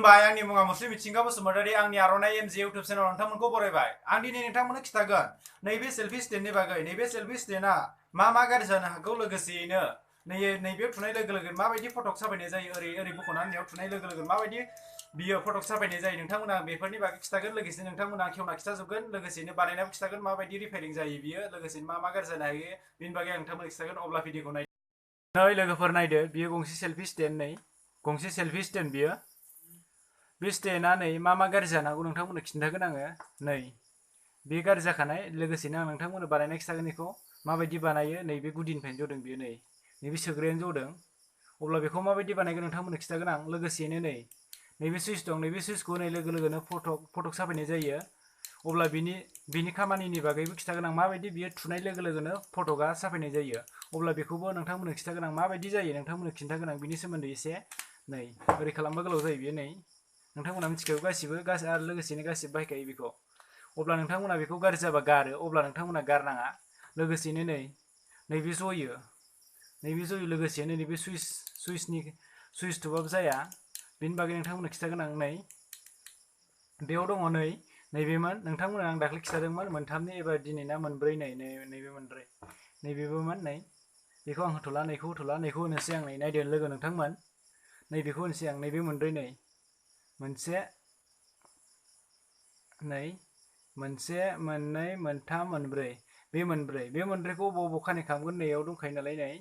खुलुमबाय आंनि मुङा मुस्लिम मिथिंगा बसुमतारी आंनि आर'नाइ एमजे इउटुब चेनेलाव नोंथांमोनखौ बरायबाय आं दिनै नोंथांमोननो खिथागोन नैबे सेल्फि स्टेन्डनि बागै नैबे सेल्फि स्टेन्डआ मा गाज्रि जानो हागौ लोगोसेयैनो नैबेयाव थुनाय लोगो लोगो माबायदि फटक साफायनाय जायो ओरै बख'नानै नैयाव थुनाय लोगो लोगो माबायदि बियो फटक साफायनाय जायो नोंथांमोना बेफोरनि बागै खिथागोन लोगोसे नोंथांमोना खेवना खिथाजोबगोन लोगोसेनो बानायनाबो खिथागोन माबायदि रिपेयारिं जायो बियो लोगोसेनो मा गाज्रि जानो हायो बेनि बागै आं नोंथांमोननो खिथागोन अब्ला भिडिअखौ नायदो नै लोगोफोर नायदो बियो गंसे सेल्फि स्टेन्ड नै गंसे सेल्फि स्टेन्ड बियो बे स्टेन्डआ नै मा गाज्रि जानो हागौ नोंथांमोननो खिन्थागोन आङो नै बे गाज्रि जाखानाय लोगोसेनो आं नोंथांमोननो बानायनाय खिथागोन बेखौ माबायदि बानायो नैबे गुदिनिफ्रायनो जदों बियो नै नैबे सोग्रायानो जदों अब्ला बेखौ माबायदि बानायगोन नोंथांमोननो खिथागोन आं लोगोसेनो नैबे सुइच दं नैबे सुइचखौ होनाय लोगो लोगोनो फटक साफायनाय जायो अब्ला बिनि खामानिनि बागैबो खिथागोन आं माबायदि बियो थुनाय लोगो लोगोनो फटकआ साफायनाय जायो अब्ला बेखौबो नोंथांमोननो खिथागोन आं माबायदि जायो नोंथांमोननो खिन्थागोन आं बिनि सोमोन्दै एसे नै ओरै खालामबा गोलाव जायो बियो नै नोंथांमोना मिथिखागौ गासिबो आरो लोगोसेनो गासिबो बाहायखायो बेखौ अब्ला नोंथांमोना बेखौ गाज्रि जाबा गारो अब्ला नोंथांमोना गारनाङा लोगोसेनो नैबे जयो लोगोसेनो नैबे सुइच थुबाबो जाया बेनि बागै नोंथांमोननो खिथागोन आं नै बेयाव दङ नैबेमोन नोंथांमोना आं दाख्लै खिथादोंमोन मोनथामनि एबार दिनैना मोनब्रै नैबे मोनब्रै नैबेबोमोन नै बेखौ आं होथ'ला नैखौ होथ'ला नैखौ होनोसै आं नै नायदो लोगो नोंथांमोन नैबेखौ होनोसै आं नैबे मोनब्रै नै मोनसे मोननै मोनथाम मोनब्रै बे मोनब्रैखौ बबाव कानेक्ट खालामगोन नैयाव दंखायो नालाय नै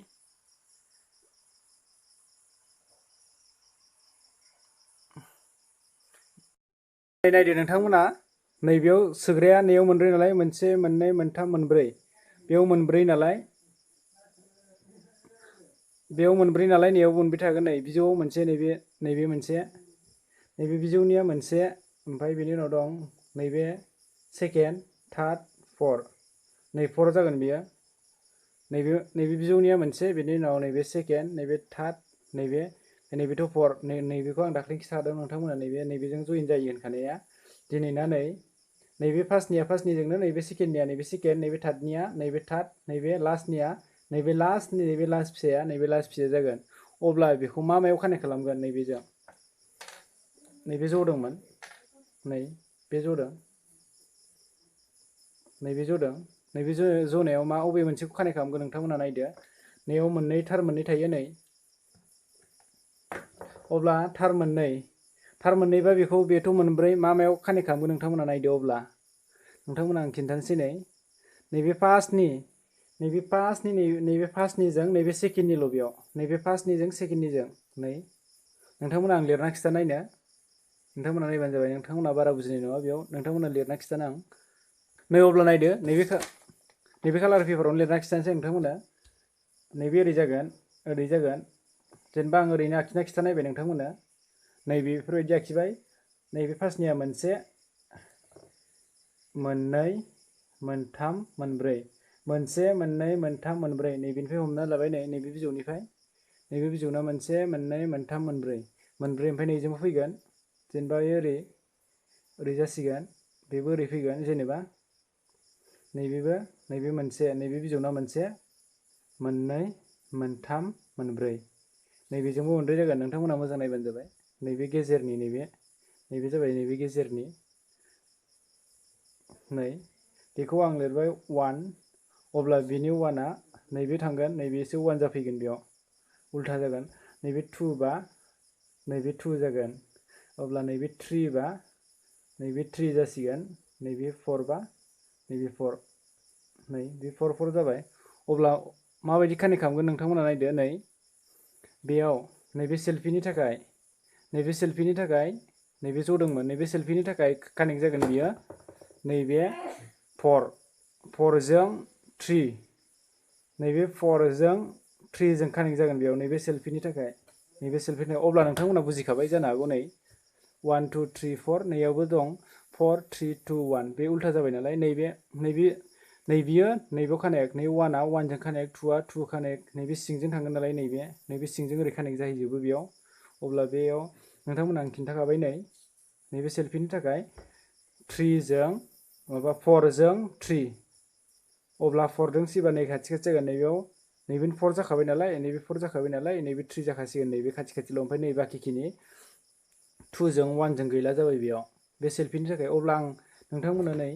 नायदो नोंथांमोना नैबेयाव सोग्राया नैयाव मोनब्रै नालाय मोनसे मोननै मोनथाम मोनब्रै बेयाव मोनब्रै नालाय नैयाव मोनब्रै थागोन नै बिजौआव मोनसे नैबे मोनसे नैबे बिजौनिया मोनसे ओमफ्राय बेनि उनाव दं नैबे सेकेन्ड थार्ड फर नै फर जागोन बियो नैबे बिजौनिया मोनसे बेनि उनाव नैबे सेकेन्ड नैबे थार्ड नैबेथ' फर नैबेखौ आं दाख्लै खिथादों नोंथांमोना नैबेजों जइन जायो होनखानाया दिनैना नैबे फार्स्टनिजोंनो नैबे सेकेन्डनिया नैबे सेकेन्ड नैबे थार्डनिया नैबे थार्ड नैबे लास्टनिया नैबे लास्ट फिसाया जागोन अब्ला बेखौ मायाव कानेक्ट खालामगोन नैबेजों नैबे जदोंमोन नै बे जदों नैबे जनायाव अबे मोनसेखौ कानेक्ट खालामगोन नोंथांमोना नायदो नैयाव थार मोननै थायो नै अब्ला थार मोननैबा बेथ' मोनब्रै मायाव कानेक्ट खालामगोन नोंथांमोना नायदो अब्ला नोंथांमोना आं खिन्थानोसै नैबे फार्स्टनिजों नैबे सेकेन्डनिल' बेयाव नैबे फार्स्टनिजों सेकेन्डनिजों नै नोंथांमोना आं लिरना खिथा नायनो नोंथांमोना नायबानो जाबाय नोंथांमोना बारा बुजिनाय नङा बेयाव नोंथांमोना लिरना खिथानो आं नै अब्ला नायदो नैबे कालार पेपारावनो लिरना खिथानोसै नोंथांमोना नैबे ओरै जागोन जेनेबा आं ओरैनो आखिना खिथानायबाय नोंथांमोना बेफोरबायदि आखिबाय नैबे फार्स्टनिया मोनसे मोननै मोनथाम मोनब्रै मोनसे मोननै मोनथाम मोनब्रै नैबेनिफ्राय हमना लाबाय नैबे बिजौना मोनसे मोननै मोनथाम मोनब्रै ओमफ्राय नैजोंबो फैगोन जेनेबा ओरै जासिगोन बेबो ओरै फैगोन जेनेबा नैबे मोनसे नैबे बिजौना मोनसे मोननै मोनथाम मोनब्रै नैबेजोंबो मोनब्रै जागोन नोंथांमोना मोजां नायबानो जाबाय नैबे गेजेरनि नैबे जाबाय नैबे गेजेरनि बेखौ आं लिरबाय 1 अब्ला बिनि 1आ नैबे थांगोन नैबेसो 1 जाफैगोन बेयाव उल्था जागोन नैबे 2 बा नैबे 2 जागोन अब्ला नैबे 3 बा नैबे 3 जासिगोन नैबे 4 बा नैबे 4 बे 4 जाबाय अब्ला माबायदि कानेक्ट खालामगोन नोंथांमोना नायदो बेयाव नैबे सेल्फिनि थाखाय नैबे जदोंमोन नैबे सेल्फिनि थाखाय कानेक्ट जागोन बियो नैबे 4जों 3 नैबे 4जों 3जों कानेक्ट जागोन बेयाव नैबे सेल्फिनि थाखाय अब्ला नोंथांमोना बुजिखाबाय जानो हागौ 1 2 3 4 नैयावबो दं 4 3 2 1 बे उल्था जाबाय नालाय नैबेयो नैबेयाव कानेक्ट 1आ 1जों कानेक्ट 2आ 2 कानेक्ट नैबे सिंजों थांगोन नालाय नैबे सिंजों ओरै कानेक्ट जाहैजोबो बेयाव अब्ला बेयाव नोंथांमोना आं खिन्थाखाबाय नैबे सेल्फिनि थाखाय 4जों 3 अब्ला 4जों 3 बा नै खाथि जागोन नैबेनो 4 जाखाबाय नालाय नैबे 4 जाखाबाय नालाय नैबे 3 जाखासिगोन नैबे खाथिल' ओमफ्राय नै बाखिखिनि 2 जों 1 जों गैला जाबाय बेयाव बे सेल्फिनि थाखाय। अब्ला आं नोंथांमोननो नै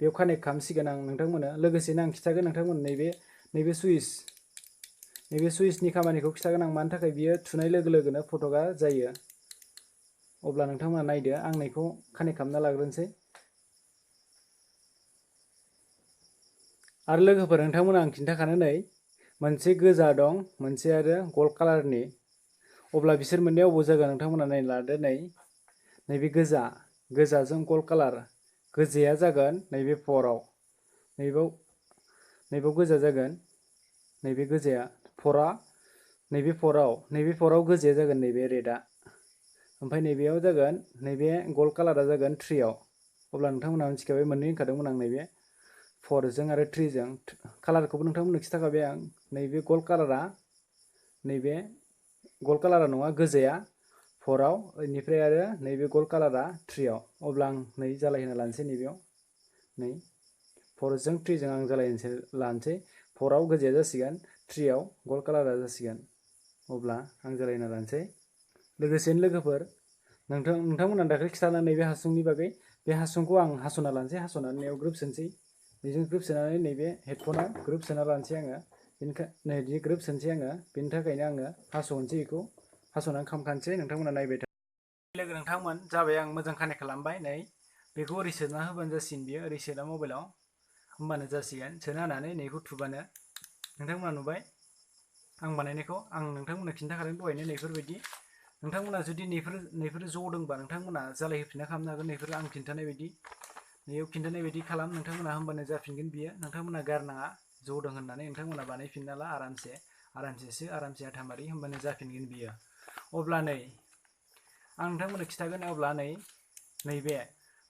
बेयाव कानेक्ट खालामसिगोन आं नोंथांमोननो। लोगोसेनो आं खिथागोन नोंथांमोन नैबे सुइचनि खामानिखौ खिथागोन आं मानि थाखाय बियो थुनाय लोगो लोगोनो फटकआ जायो। अब्ला नोंथांमोना नायदो आं नैखौ कानेक्ट खालामना लाग्रोनोसै। आरो लोगोफोर नोंथांमोना आं खिन्थाखानो नै मोनसे गोजा दं मोनसे आरो गल्ड कालारनि। अब्ला बिसोर मोननैया अबाव जागोन नोंथांमोना नायना लादो। नैबे गोजाजों गल्ड कालार गोजाया जागोन नैबे फराव। नैबाव गोजा जागोन नैबे गोजाया फरा नैबे फराव गोजाया जागोन नैबे रेडआ। ओमफ्राय नैबेयाव जागोन नैबे गल्ड कालारा जागोन 3आव। अब्ला नोंथांमोना मिथिखाबाय मोननै होनखादोंमोन आं नैबे 4जों आरो 3जों कालारखौबो नोंथांमोननो खिथाखाबाय आं। नैबे गल्ड कालारा नङा गोजाया 4आव बेनिफ्राय आरो नैबे गल्ड कालारा 3आव। अब्ला आं नै जालायहोना लानोसै नैबेयाव नै 4जों 3जों आं लानोसै 4आव गोजाया जासिगोन 3आव गल्ड कालारा जासिगोन। अब्ला आं जालायना लानोसै। लोगोसेनो लोगोफोर नोंथांमोना दाखालि खिथानानै नैबे हासुंनि बागै बे हासुंखौ आं हास'ना लानोसै। हास'नानै नैयाव ग्रोब सोनोसै। बेजों ग्रोब सोनानै नैबे हेडफनाव ग्रोब सोना लानोसै आङो। बिदि ग्रोब सोनोसै आङो। बेनि थाखायनो आङो हास'नोसै बेखौ हास'नानै खालामखानोसै। नोंथांमोना नायबाय था। लोगो नोंथांमोन जाबाय आं मोजां कानेक्ट खालामबाय। नै बेखौ ओरै सोना होबानो जासिगोन बियो ओरै सोना मबाइलाव होमबानो जासिगोन। सोना होनानै नैखौ थुबानो नोंथांमोना नुबाय आं बानायनायखौ। आं नोंथांमोननो खिन्थाखादों दहायनो नैफोरबायदि। नोंथांमोना जुदि नैफोर ज'दोंबा नोंथांमोना जालायहोफिनना खालामनो हागोन। नैफोर आं खिन्थानाय बायदि नैयाव खिन्थानाय बायदि खालाम नोंथांमोना होमबानो जाफिनगोन बियो। नोंथांमोना गारनाङा ज'दों होननानै नोंथांमोना बानायफिनना ला आरामसे आथामारि होमबानो जाफिनगोन बियो। अब्ला नै आं नोंथांमोननो खिथागोन। अब्ला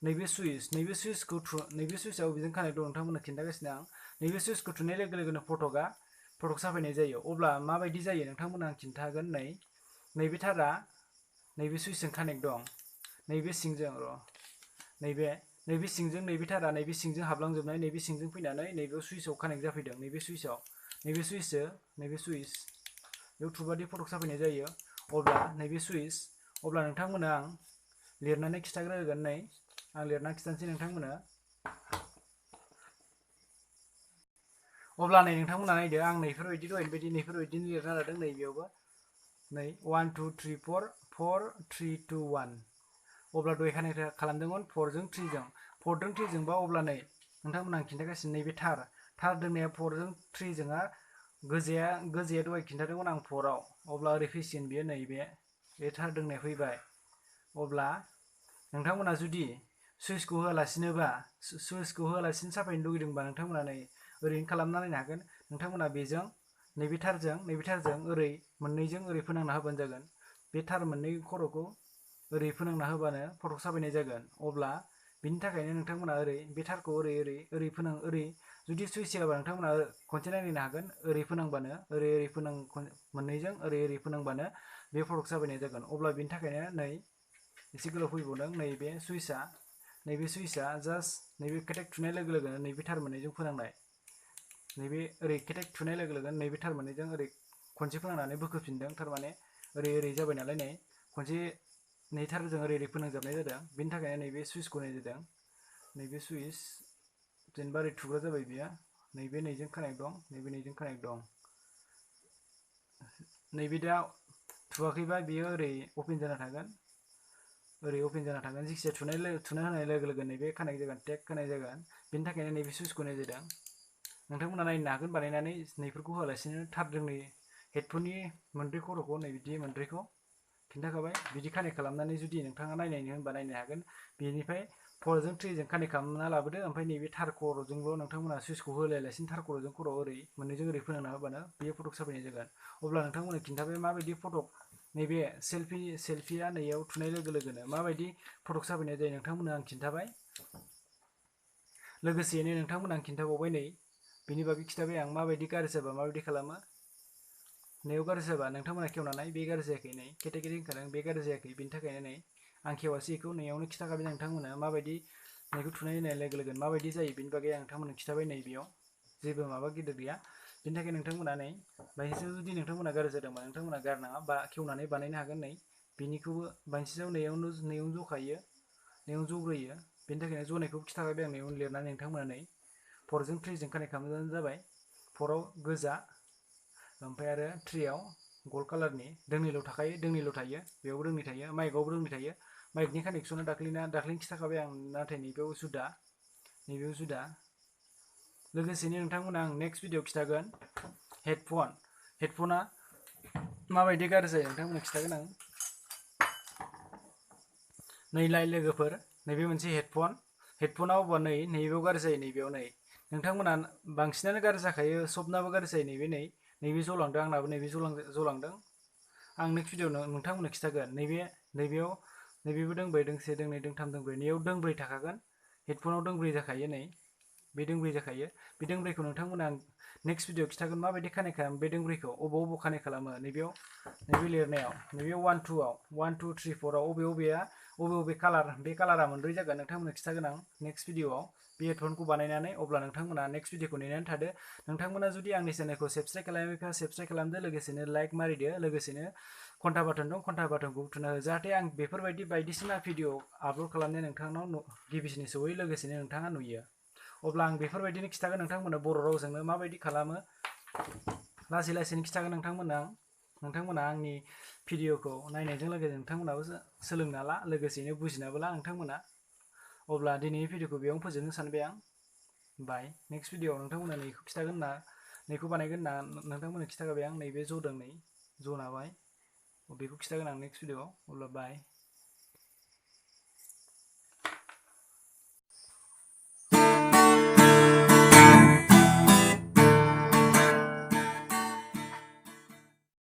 नैबे सुइचआव बेजों कानेक्ट दं नोंथांमोननो खिन्थागासिनो आं। नैबे सुइचखौ थुनाय लोगो लोगोनो फटक साफायनाय जायो। अब्ला माबायदि जायो नोंथांमोना आं खिन्थागोन। नैबे थारा नैबे सुइचजों कानेक्ट दं। नैबे सिंजों नैबे सिंजों नैबे थारा नैबे सिंजों हाबलांजोबनाय नैबे सिंजों फैनानै नैबेयाव सुइचआव कानेक्ट जाफैदों। नैबे सुइच बेयाव थुबादि फटक साफायनाय जायो। अब्ला नोंथांमोना आं लिरनानै खिथाग्रोगोन। नै आं लिरनानै खिथानोसै नोंथांमोनो। अब्ला नै नोंथांमोना नायदो आं नैफोरबायदिनो लिरना लादों। नैबेयावबो 1 2 3 4 3 2 1। अब्ला दहाय कानेक्ट खालामदोंमोन 4जों 3जोंबा अब्ला नै नोंथांमोना आं खिन्थागासिनो नैबे थार दोंनाया 4जों 3जोंआ गोजाया दहाय खिन्थादोंमोन आं 4आव। अब्ला ओरै फैसिगोन बियो नैबे थार दोंनाया फैबाय। अब्ला नोंथांमोना जुदि सुइचखौ होआलासिनो साफायनो लुगैदोंबा नोंथांमोना नै ओरैनो खालामना नायनो हागोन। नोंथांमोना बेजों नैबे थारजों ओरै मोननैजों ओरै फोनांना होबानो जागोन। बे थार मोननै खर'खौ ओरै फोनांना होबानो फटक साफायनाय जागोन। अब्ला बिनि थाखायनो नोंथांमोना बे थारखौ ओरै जुदि सुइच होआबा नोंथांमोना खनसे नायनो हागोन। ओरै फोनांबानो मोननैजों ओरै फोनांबानो बे फटक साफायनाय जागोन। अब्ला बिनि थाखायनो नै एसे गोलाव फैबावदों। नैबे सुइचआ जास्ट नैबे केटेक थुनाय लोगो लोगोनो नैबे थार मोननैजों फोनांनाय। नैबे ओरै केटेक थुनाय लोगो लोगोनो नैबे थार मोननैजों ओरै खनसे फोनांनानै बोखोफिनदों। थारमाने ओरै जाबाय नालाय नै खनसे नै थारजों ओरै फोनांजाबनाय जादों। बेनि थाखायनो नैबे सुइचखौ होनाय जादों। नैबे सुइच जेनेबा ओरै थुग्रा जाबाय बियो। नैबे नैजों कानेक्ट दं। नैबे नैजों कानेक्ट दं। नैबे दा थुवाखैबा बियो ओरै अपेन जाना थागोन। जिखिजाया थुना होनाय लोगो लोगो नैबे कानेक्ट जागोन। टेक होनाय जागोन। बेनि थाखायनो नैबे सुइचखौ होनाय जादों। नोंथांमोना नायनो हागोन बानायनानै नैफोरखौ होआलासिनो थार दोंनै हेडफननि मोनब्रै खर'खौ नै बिदि मोनब्रैखौ खिन्थाखाबाय। बिदि कानेक्ट खालामनानै जुदि नोंथाङा नायनो होनबा नायनो हागोन। बेनिफ्राय 4जों 3जों कानेक्ट खालामना लाबोदो। ओमफ्राय नैबे थार खर'जोंल' नोंथांमोना सुइचखौ होलायालासिनो थार खर'जों ओरै मोननैजों ओरै फोनांना होबानो बेयो फटक साफायनाय जागोन। अब्ला नोंथांमोननो खिन्थाबाय माबायदि फटक नैबे सेल्फिया नैयाव थुनाय लोगो लोगोनो माबायदि फटक साफायनाय जायो नोंथांमोननो आं खिन्थाबाय। लोगोसेयैनो नोंथांमोननो आं खिन्थाबावबाय नै बेनि बागै खिन्थाबाय आं माबायदि गाज्रि जाबा माबायदि खालामो। नैयाव गाज्रि जाबा नोंथांमोना खेवना नाय बे गाज्रि जायाखै। नै केटेक होनखादों बे गाज्रि जायाखै। बेनि थाखायनो नै आं खेवासै बेखौ नैयावनो खिन्थाखाबाय नोंथांमोननो माबायदि नैखौ थुनाय होनाय लोगो लोगोनो माबायदि जायो। बेनि बागै आं नोंथांमोननो खिन्थाबाय। नै बेयाव जेबो माबा गिदिर गैया। बेनि थाखाय नोंथांमोना नै बायसान्स जुदि नोंथांमोना गाज्रि जादोंबा नोंथांमोना गारनाङा बा खेवनानै बानायनो हागोन। नै बेनिखौबो बांसिनाव नैयावनो जखायो, नैयावनो जग्रोयो। बेनि थाखायनो जनायखौ खिथाखाबाय आं नैयावनो लिरनानै नोंथांमोना नै 4जों 3जों कानेक्ट खालामनानै जाबाय। 4आव गोजा, ओमफ्राय आरो 3आव गल्ड कालारनि दोंनैल' थायो, बेयावबो दोंनै थायो, माइकआवबो दोंनै थायो। माइकनि कानेक्सना दाख्लैनो खिथाखाबाय आं, नाथाय नैबेयाव जुदा। लोगोसेनो नोंथांमोना आं नेक्स्ट भिडिअ खिथागोन हेडफना माबायदि गाज्रि जायो नोंथांमोना खिथागोन आं। नैलाय लोगोफोर, नैबे मोनसे हेडफना अबा नैबेयाव गाज्रि जायो, नैबेयाव नै नोंथांमोना बांसिनानो गाज्रि जाखायो, सबनाबो गाज्रि जायो। नैबे जलांदों, आंनाबो नैबे जलांदों। आं नेक्स्ट भिडिअ नोंथांमोननो खिथागोन। नैबेबो दोंब्रै, दोंसे, दोंनै, दोंथाम, दोंब्रै, नैयाव दोंब्रै थाखागोन। हेडफनाव दोंब्रै जाखायो, नै बे दोंब्रै जाखायो। बे दोंब्रैखौ नोंथांमोना आं नेक्स्ट भिडिअ खिथागोन माबायदि कानेक्ट खालामो बे दोंब्रैखौ, अबाव कानेक्ट खालामो। नैबे लिरनायाव, नैबे 1 2आव 1 2 3 4आव बबे कालार, बे कालारा मोनब्रै जागोन नोंथांमोननो खिथागोन आं नेक्स्ट भिडिअआव बे हेडफनखौ बानायनानै। अब्ला नोंथांमोना नेक्स्ट भिडिअखौ नेनानै थादो। नोंथांमोना जुदि आंनि चेनेलखौ साबस्क्राइब खालामाखैबा साबस्क्राइब खालामदो, लोगोसेनो लाइक मारिदो, लोगोसेनो घन्टा बाटन दं, घन्टा बाटनखौ थुना हो, जाहाथे आं बेफोरबायदि बायदिसिना भिडिअ आपल'ड खालामनाय नोंथांनाव गिबिसिन सहैयो, लोगोसेनो नोंथाङा नुयो। अब्ला आं बेफोरबायदिनो खिथागोन नोंथांमोननो बर' रावजोंनो माबायदि खालामो, लासै लासैनो खिथागोन नोंथांमोना आंनि भिडिअखौ नायनायजों लोगोसे नोंथांमोनाबो सोलोंना ला, लोगोसेनो बुजिनाबो ला नोंथांमोना। अब्ला दिनैनि भिडिअखौ बेयावनो फोजोबनो सानबाय आं। बाय। नेक्स्ट भिडिअआव नोंथांमोना नैखौ खिथागोन ना, नैखौ बानायगोन ना नोंथांमोननो खिथाखाबाय आं। नैबे जदों, नै जनाबाय, बेखौ खिथागोन आं नेक्स्ट भिडिअआव। अब्ला बाय।